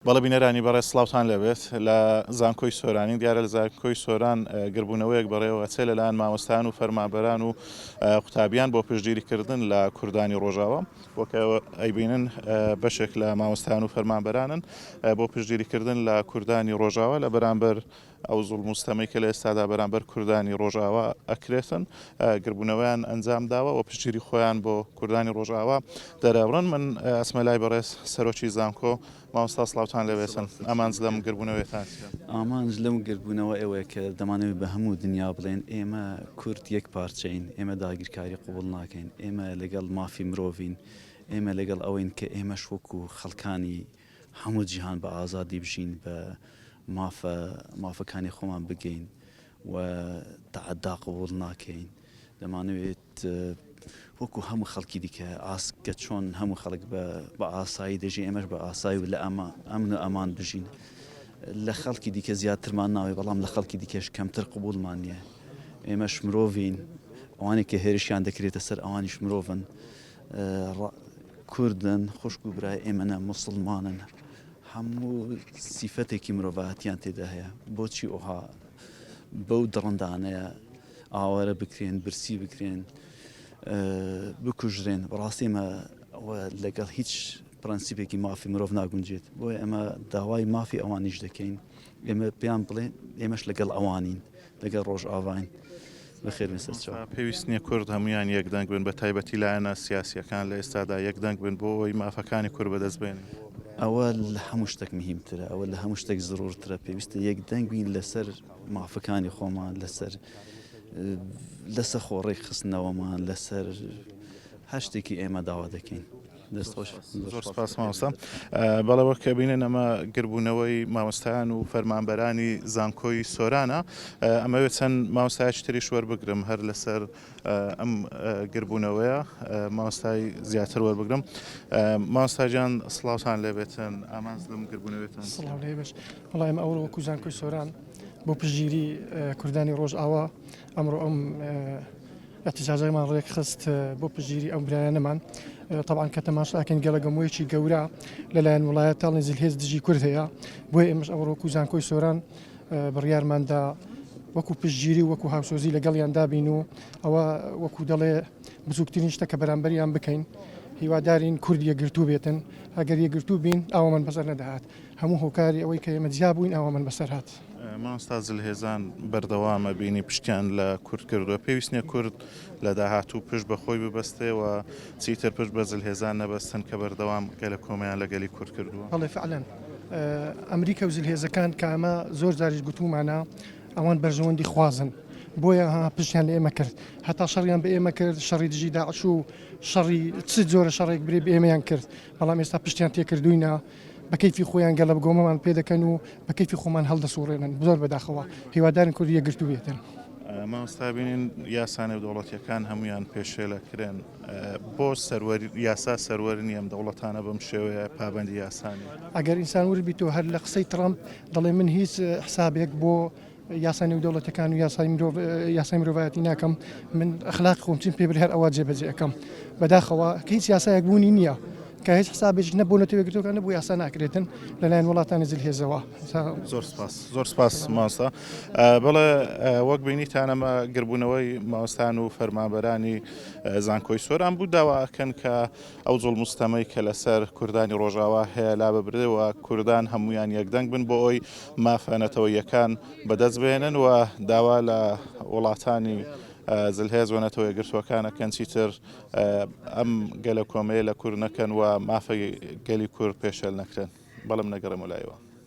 بەڵێ بینەرانی بەڕێز سڵاوتان لێبێت لە زانکۆی سۆرانین دیارە لە زانکۆی سۆران گربوونەوەیەک بەڕێوە ئەچێ لەلایەن مامۆستایان و فەرمانبەران و قوتابیان بۆ پشتگیریکردن لە کوردانی ڕۆژاوا وەک ئەیبینن بەشێک لە مامۆستایان و فەرمانبەرانن بۆ پشتگیریکردن لە کوردانی ڕۆژاوا لە بەرامبەر ئەو زوڵم و ستەمەی کە لە ئێستادا بەرامبەر کوردانی ڕۆژئاوا ئەکرێتن گربوونەوەیان ئەنجام داوە و پشتگیری خۆیان بۆ کوردانی ڕۆژئاوا دەرئەبڕن. من ئەچمە لای بەڕێز سەرۆکی زانکۆ، مامۆستا سڵاوتان لێبێتن، ئامانج لەم گربوونەوەیەتان چیە؟ ئامانج لەم گردبوونەوە ئەوەیە کە دەمانەوێت بە هەموو دنیا بڵێین ئێمە کورد یەک پارچەین، ئێمە داگیرکاری قبوڵ ناکەین، ئێمە لەگەڵ مافی مرۆڤین، ئێمە لەگەڵ ئەوەین کە ئێمەش وەکو خەڵکانی هەموو جیهان بە ئازادی بژین بە مافە مافەکانی خۆمان بگەین و تەعەدا قبوڵ ناکەین دەمانەوێت وەکو هەموو خەڵکی دیکە ئاست کە چۆن هەموو خەڵک بە ئاسایی دەژی ئێمەش بە ئاسایی و لە ئەمە ئەمن و ئەمان بژین لە خەڵکی دیکە زیاترمان ناوێ بەڵام لە خەڵکی دیکەش کەمتر قبوڵمان نییە ئێمەش مرۆڤین ئەوانێک کە هێرشیان دەکرێتە سەر ئەوانیش مرۆڤن کوردن، خوشک و برای ئێمەنە، موسڵمانن، هەموو سیفەتێکی مرۆڤایەتیان تێدا هەیە، بۆچی ئەوها بەو دڕندانەیە ئاوارە بکرێن، برسی بکرێن، بکوژرێن؟ بەڕاستی ئێمە ئەوە لەگەڵ هیچ پرەنسیپێکی مافی مرۆڤ ناگونجێت، بۆیە ئێمە داوای مافی ئەوانیش دەکەین، ئێمە پێیان بڵێن ئێمەش لەگەڵ ئەوانین. لەگەڵ ڕۆژئاڤاین. بەخێر بێن سەرچاو. پێویست نیە کورد هەموویان یەک دەنگ بن بە تایبەتی لایەنە سیاسیەکان لە ئێستادا یەک دەنگ بن بۆ ئەوەی مافەکانی کورد بەدەست بێنن. ئەوە لە هەموو شتێک مهیمترە، ئەوە لە هەموو شتێک زرورترە، پێویستە یەک دەنگ بین لەسەر مافەکانی خۆمان، لەسەر لەسەر خۆ ڕێکخستنەوەمان، لەسەر هەر شتێکی ئێمە داوا دەکەین. دەست خۆش. زۆر سپاس مامۆستا. بەڵێ وەک بینن ئەمە گربوونەوەی مامۆستایان و فەرمانبەرانی زانکۆی سۆرانە. ئەمەوێت چەند مامۆستایەکی تریش وەربگرم هەر لەسەر ئەم گربوونەوەیە مامۆستای زیاتر وەربگرم. مامۆستا گیان سڵاوتان لێبێتن ئامانج لەم گربوونەوەتان چیە؟ سڵاو لێبێت. وەڵا ئێمە ئەوڕۆ وەکو زانکۆی سۆران بۆ پشتگیری کوردانی ڕۆژئاوا ئەمڕۆ ئەم ئیحتجاجەکەمان ڕێکخست بۆ پشتگیری ئەو برایانەمان تەبعەن کە تەماشا ئەکەین گەلەگەمۆیەکی گەورە لەلایەن وڵایەتانی زلهێز دژی کورد هەیە بۆیە ئێمەش ئەوڕۆ وەکو زانکۆی سۆران بڕیارماندا وەکو پشتگیری و وەکو هاوسۆزی لەگەڵیان دابین و ئەوە وەکو دەڵێ بچووکترین شتە کە بەرامبەریان بکەین هیوادارین کورد یەکگرتوو بێتن ئەگەر یەکگرتوو بین ئاوامان بەسەر نەدەهات هەموو هۆکاری ئەوەی کە ئێمە جیا بووین ئاوامان بەسەر هات. مامۆستا زلهێزان بەردەوام ئەبینی پشتیان لە کورد کردووە، پێویست نیە کورد لە داهاتوو پشت بە خۆی ببەستێ و چیتر پشت بە زلهێزان نەبەستن کە بەردەوام گەلەکۆمەیان لە گەلی کورد کردووە؟ بەڵێ فعلەن ئەمریکا و زلهێزەکان کە ئەمە زۆر جاریش گوتوومانە ئەوان بەرژەوەندی خوازن بۆیە ها پشتیان لە ئێمە کرد هەتا شەڕیان بە ئێمە کرد شەڕی دژی داعش و شەڕی چ جۆرە شەڕێک برێ بە ئێمەیان کرد بەڵام ئێستا پشتیان تێکردووینە بە کەیفی خۆیان گەلەبگۆمەمان پێ دەکەن و بە کەیفی خۆمان هەڵدەسوڕێنن زۆر بەداخەوە هیوادارین کورد یەکگرتوو بێتن. مامۆستا بینین یاسا نێودەوڵەتیەکان هەمویان پێشێل ئەکرێن بۆ سەروەر یاسا سەروەر نیە ئەم دەوڵەتانە بەم شێوەیە پابەندی یاسا نین. ئەگەر ئینسان ورد بیتەوە هەر لە قسەی تڕەمپ دەڵێ من هیچ حسابێک بۆ یاسا نێودەوڵەتەکان و یاسای مرۆڤ یاسای مرۆڤایەتی ناکەم من ئەخلاقی خۆم چیم پێ بڵێ هەر ئەوە جێبەجێ ئەکەم بەداخەوە کە هیچ یاسایەک بوونی نییە کە هیچ حسابێک نە بۆ نەتەوە یەکگرتووەکان نە بۆ یاسا ناکرێتن لەلایەن وڵاتانی زلهێزەوە. زۆر سپاس زۆر سپاس مامۆستا بەڵێ وەک بینیتان ئەمە گربوونەوەی مامۆستایان و فەرمانبەرانی زانکۆی سۆران بوو داوا ئەکەن کە ئەو زوڵم و ستەمەی کە لەسەر کوردانی ڕۆژاوا هەیە لاببرێ و کوردان هەموویان یەکدەنگ بن بۆ ئەوەی مافە نەتەوەییەکان بەدەست بهێنن و داوا لە وڵاتانی زلهێز و نەتەوە یەکگرتووەکان ئەکەن چیتر ئەم گەلەکۆمەیە لە کورد نەکەن و مافی گەلی کورد پێشێل نەکرێن. بەڵێ من ئەگەڕێمەوە لایەوە.